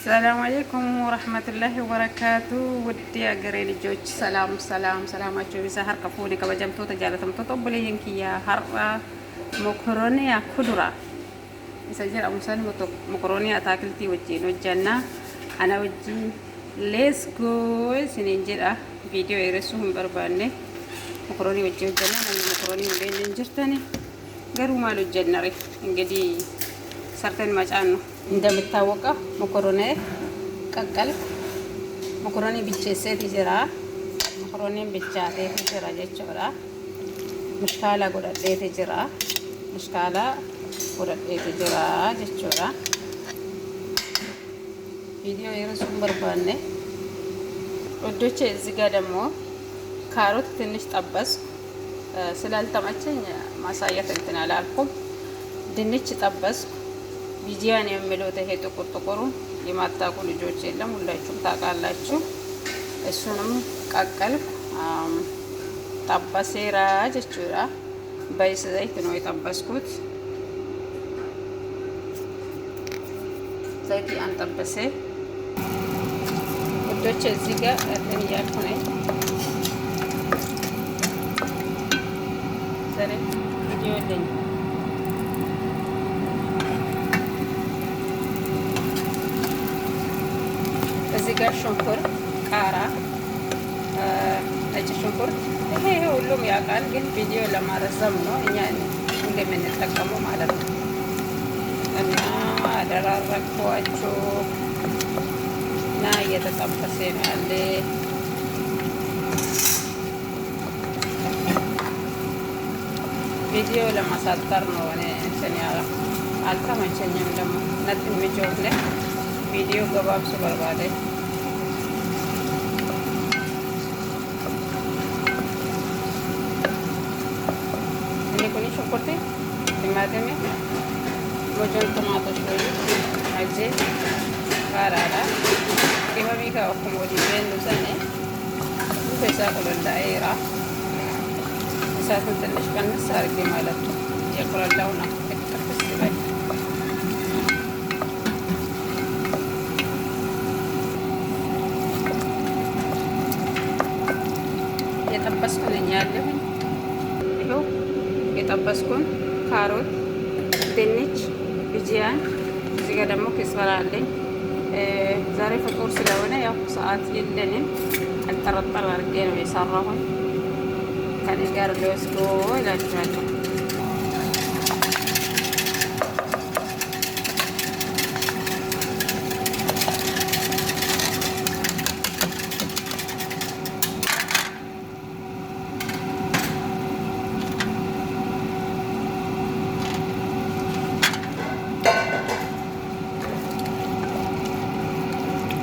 ሰላም አለይኩም ወረህመቱላሂ ወበረካቱ። ውድ የአገሬ ልጆች፣ ሰላም ሰላም፣ ሰላማችሁ ይብዛ። Harka fuune, kabajamtoota, jaalatamtoota obboleeyyan kiyya, har'a mokorooniyaa kuduraa isa jedhamu san mokoroonii ataakiltii wajjin hojjanna. Ana wajjin let's go isiniin jedha. Viidiyoo dheeressuu hin barbaanne. Mokoroonii wajjin hojjanna. Namni mokoroonii hin beekne hin jirtani. Garuu maal hojjanna re? እንግዲህ ሰርተን መጫን ነው። እንደምታወቀው መኮሮኒ ቀቀልኩ። መኮሮኒ bilcheesseeti jira. Mokorooniin bilchaateeti jira jechuudha. Mishkaala godhadheeti jira. Mishkaala godhadheeti jira jechuudha. ቪዲዮ የርሱን barbaanne ውዶቼ። እዚህ ጋር ደግሞ ካሮት ትንሽ ጠበስኩ። ስላልተመቸኝ ማሳየት እንትን አላልኩም። ድንች ጠበስኩ። ቢጂያን የሚሉት ይሄ ጥቁር ጥቁሩ የማታውቁ ልጆች የለም፣ ሁላችሁም ታውቃላችሁ። እሱንም ቀቀልኩ። Xabbaseera jechuudha. በዘይት ነው የጠበስኩት። ዘይት አንጠበሴ ውዶች። እዚህ ጋር እንትን እያልኩ ነኝ። ዛሬ ቪዲዮ የለኝም። እዚህ ጋር ሽንኩርት፣ ቃራ፣ ነጭ ሽንኩርት፣ ይሄ ሁሉም ያውቃል፣ ግን ቪዲዮ ለማረዘም ነው እኛ እንደምንጠቀመው ማለት ነው። እና አደራረግኳችሁ እና እየተጠበሰ ነው ያለ። ቪዲዮ ለማሳጠር ነው እኔ እንትን ያለ አልተመቸኝም። ደግሞ natti mijoofne viidiyoo gabaabsuu barbaade. Inni kun shunkurtii, timaatimii, mojoon tomaatoo shoyi, ajee, qaaraadha. Qimamii kaa akkuma waliin beennu sani bifa isaa qulqullaa'eera. እሳቱን ትንሽ ቀንስ አድርጌ ማለት ነው። የቁላላው ነው ጥብስ ይበል። የጠበስኩ ነኝ ያለሁኝ። ይኸው የጠበስኩን ካሮት፣ ድንች፣ ብጂያን፣ እዚህ ጋር ደግሞ ክስበራ አለኝ። ዛሬ ፍጡር ስለሆነ ያው ሰዓት የለንም። አልጠረጠር አድርጌ ነው የሰራሁኝ። ከኔ ጋር let's go እላችኋለሁ።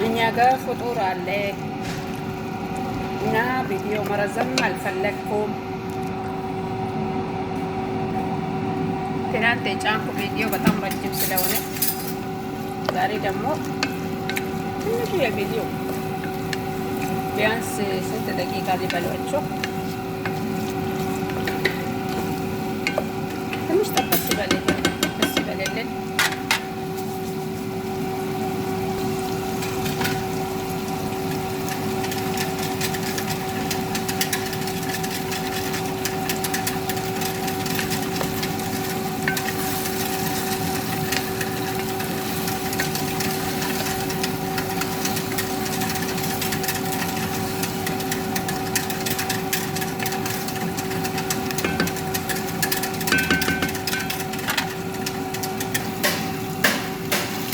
እኛ ጋር ፍጡር አለ እና ቪዲዮ መረዘም አልፈለግኩም። ትናንት የጫንኩ ቪዲዮ በጣም ረጅም ስለሆነ ዛሬ ደግሞ ትንሹ የቪዲዮ ቢያንስ ስንት ደቂቃ ሊበሏቸው? ትንሽ ጠበስ ይበልልን፣ ጠበስ ይበልልን።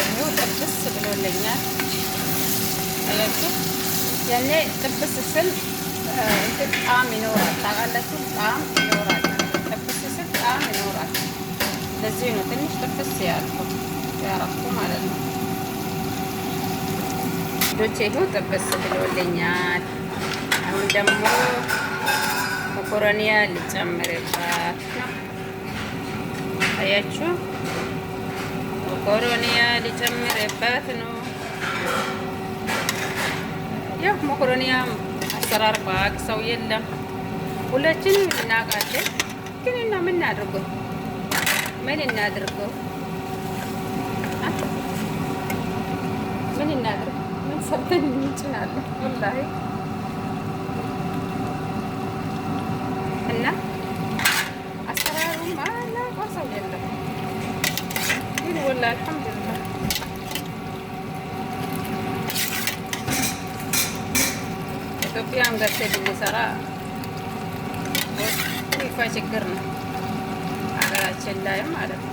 ይኸው ጥብስ ብሎልኛል። አያችሁ፣ ያኔ ጥብስ ስል እንትን ጣዕም ይኖራል። ታውቃላችሁ፣ ጣዕም ይኖራል። ጥብስ ስል ጣዕም ይኖራል። ለዚህ ነው ትንሽ ጥብስ ያልኩት ያረኩ ማለት ነው። ዶቼ ይኸው ጥብስ ብሎልኛል። አሁን ደግሞ መኮረኒያ ልጨምርባት ነው። አያችሁ፣ መኮረኒያ ሊጨምርበት ነው። ያው መኮረኒያ አሰራር ባቅ ሰው የለም፣ ሁላችንም እናውቃለን። ግን እና ምን እናድርገው? ምን እናድርገው? ምን እናድርግ? ምን ሰርተን እንጭናለን? ወላሂ እና አሰራሩም አላውቀው ሰው የለም፣ ግን ወላሂ አልሐምዱሊላህ ኢትዮጵያን ገብተን ብንሰራ ይፋ ችግር ነው ሀገራችን ላይ ማለት ነው።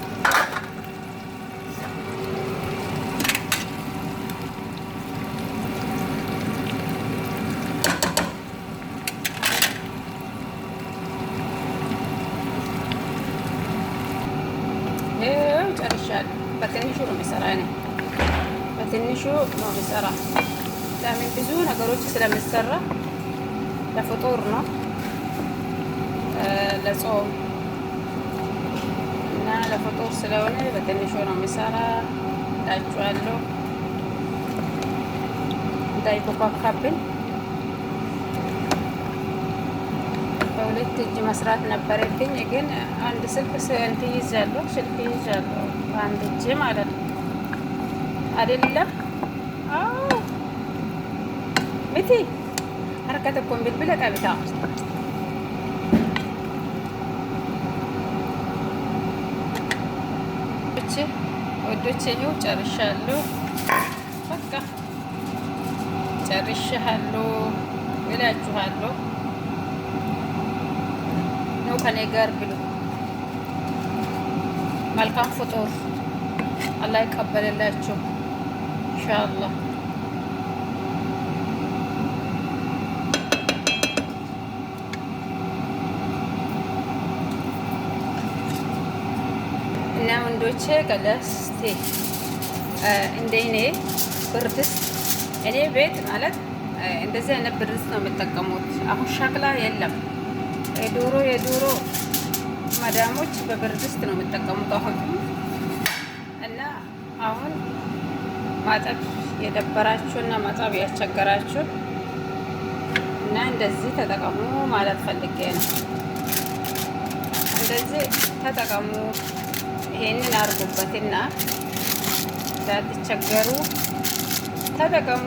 ይኸው ጨርሻለሁ። በትንሹ ነው የሚሰራ፣ እኔ በትንሹ ነው የሚሰራ። ለምን ብዙ ነገሮች ስለሚሰራ ለፍጡር ነው ለጾም እና ለፍጡር ስለሆነ በትንሹ ነው የሚሰራ እላችኋለሁ። እንዳይቦካካብን በሁለት እጅ መስራት ነበረብኝ፣ ግን አንድ ስልክ እንትን ይዣለሁ፣ ስልክ ይዣለሁ በአንድ እጅ ማለት ነው። አይደለም? አዎ miti harka tokkoon bilbila qabita. ወዶቼ ይኸው ጨርሻለሁ። በቃ ጨርሻለሁ እላችኋለሁ። ነው ከኔ ጋር ብሉ። መልካም ፍጡር አላህ ይቀበልላችሁ ኢንሻአላህ። እና ወንዶቼ ቀለስቴ እንደ እኔ ብርድስት እኔ ቤት ማለት እንደዚህ አይነት ብርድስት ነው የሚጠቀሙት። አሁን ሸክላ የለም። የዶሮ የዶሮ መዳሞች በብርድስት ነው የሚጠቀሙት አሁን። እና አሁን ማጠብ የደበራችሁ እና ማጠብ ያስቸገራችሁ እና እንደዚህ ተጠቀሙ ማለት ፈልጌ ነው። እንደዚህ ተጠቀሙ። ይሄንን አርጉበትና እንዳትቸገሩ ተጠቀሙ።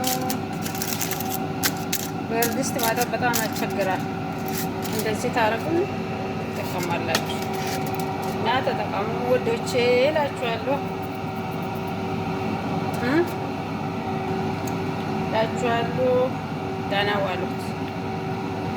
ብርድስት ማጠብ በጣም ያስቸግራል። እንደዚህ ታረጉ ትጠቀማላችሁ እና ተጠቀሙ ወዶቼ እላችኋለሁ እላችኋለሁ። ደህና ዋሉ።